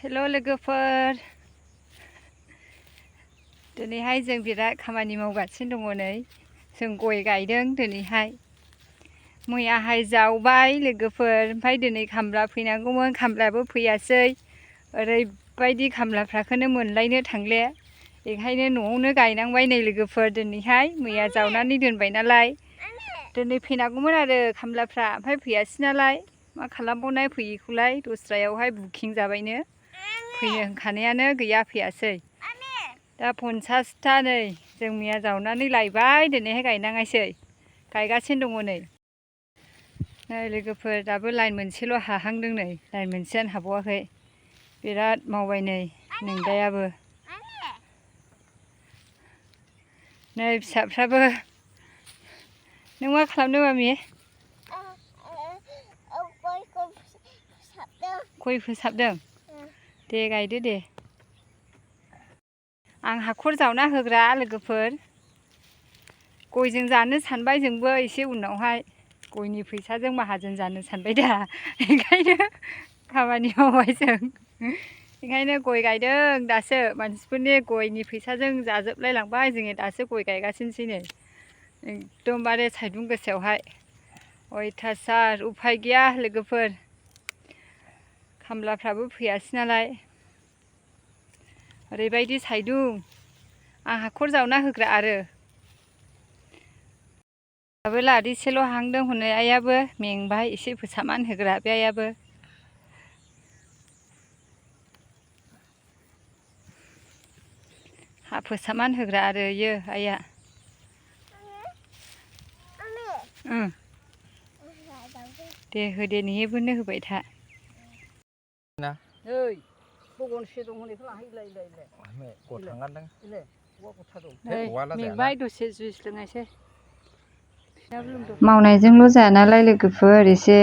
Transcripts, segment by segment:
हेल' लोगोफोर दिनैहाय जों बिराद खामानि मावगासिनो दङ नै जों गय गायदों दिनैहाय मैयाहाय जावबाय लोगोफोर ओमफ्राय दिनै खामला फैनांगौमोन खामलायाबो फैयासै ओरैबायदि खामलाफ्राखौनो मोनलायनो थांले बेखायनो न'आवनो गायनांबाय नै लोगोफोर दिनैहाय मैया जावनानै दोनबाय नालाय दिनै फैनांगौमोन आरो खामलाफ्रा ओमफ्राय फैयासै नालाय मा खालामबावनाय फैयैखौलाय दस्रायावहाय बुकिं जाबायनो फैनो होनखानायानो गैया फैयासै दा 50टा नै जों मैया जावनानै लायबाय दिनैहाय गायनाङासै गायगासिनो दङ नै लोगोफोर दाबो लाइन मोनसेल' हाहांदों नै लाइन मोनसेयानो हाबावाखै बिराद मावबाय नै नोंदायाबो नै फिसाफ्राबो नों मा खालामदों मामि गय फोसाबदों दे गायदो दे आं हाखर जावना होग्रा लोगोफोर गयजों जानो सानबाय जोंबो एसे उनावहाय गयनि फैसाजों माहाजोन जानो सानबाय दा ओंखायनो खामानि मावबाय जों ओंखायनो गय गायदों दासो मानसिफोरनि गयनि फैसाजों जाजोबलाय लांबाय जोङो दासो गय गायगासिनोसै नै एकदमबारे साइदुं गोसायावहाय अयथासार उफाय गैया लोगोफोर खामलाफ्राबो फैयासै नालाय ओरैबायदि साइदुं आं हाखर जावना होग्रा आरो दाबो लारिसेल' हांदों हनै आइयाबो मेंबाय एसे फोसाबनानै होग्रा बे आइयाबो हा फोसाबनानै होग्रा आरो इयो आइया दे होदे नोंबोनो होबाय था नै बगनसे दं हनै मेंबाय दसे जुइस लोंनायसै मावनायजोंल' जाया नालाय लोगोफोर एसे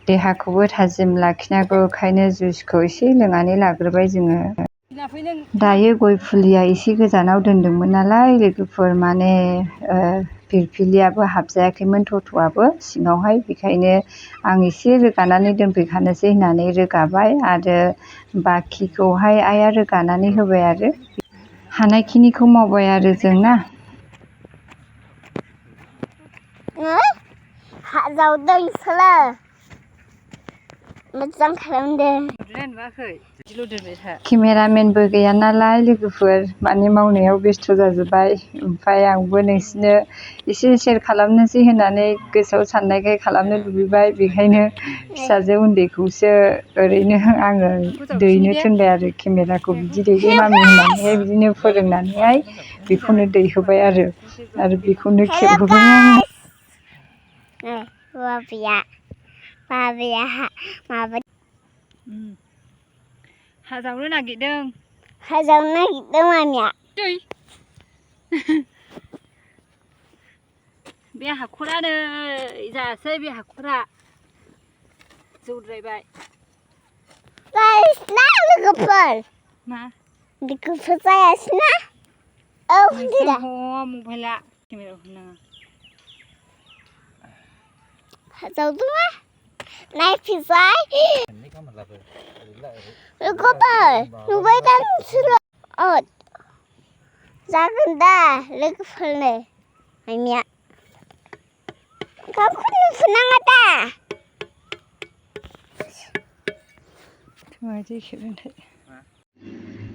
देहाखौबो थाजिम लाखिनांगौ ओंखायनो जुइसखौ एसे लोंनानै लाग्रोबाय जोङो दायो गय फुलिया एसे गोजानाव दोनदोंमोन नालाय लोगोफोर माने फिरफिलियाबो हाबजायाखैमोन थथ'आबो सिङावहाय बेखायनो आं एसे रोगानानै दोनफैखानोसै होननानै रोगाबाय आरो बाखिखौहाय आइया रोगानानै होबाय आरो हानायखिनिखौ मावबाय आरो जों ना जावदों इसोरो मोजां खालामदों केमेरामेनबो गैया नालाय लोगोफोर माने मावनायाव बेस्थ' जाजोब्बाय ओमफ्राय आंबो नोंसिनो एसे सेयार खालामनोसै होननानै गोसोआव साननायखाय खालामनो लुबैबाय बेखायनो फिसाजो उन्दैखौसो ओरैनो आङो दैनो थिनबाय आरो केमेराखौ बिदि दैदे मामि होननानैहाय बिदिनो फोरोंनानैहाय बेखौनो दैहोबाय आरो बेखौनो खेबहोबाय आङो हा जावनो नागिरदों मामिया बे हाखरानो जायासै बे हाखरा जौद्रायबाय लोगोफोर मा लोगोफोर जायासैना औ मबाइला केमेरायाव होनाङा जावदोंना नायफैबाय लोगोफोर नुबाय दा नोंसोरो जागोन दा लोगोफोरनो मामिया गावखौनो फुनाङा दा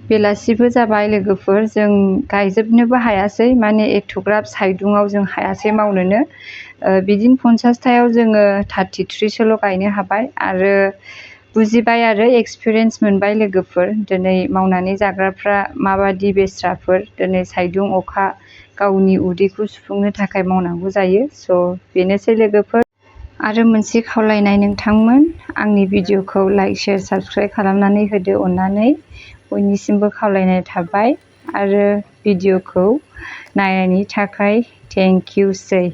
बेलासिबो जाबाय लोगोफोर जों गायजोबनोबो हायासै माने एथ'ग्राब साइदुङाव जों हायासै मावनोनो बिदिनो 50थायाव जोङो 33सोल' गायनो हाबाय आरो बुजिबाय आरो एक्सपिरियेन्स मोनबाय लोगोफोर दिनै मावनानै जाग्राफ्रा माबादि बेस्राफोर दिनै साइदुं अखा गावनि उदैखौ सुफुंनो थाखाय मावनांगौ जायो स' बेनोसै लोगोफोर आरो मोनसे खावलायनाय नोंथांमोन आंनि भिडिअखौ लाइक शेयार साबस्क्राइब खालामनानै होदो अननानै बयनिसिमबो खावलायनाय थाबाय आरो भिडिअखौ नायनायनि थाखाय थेंक इउ सै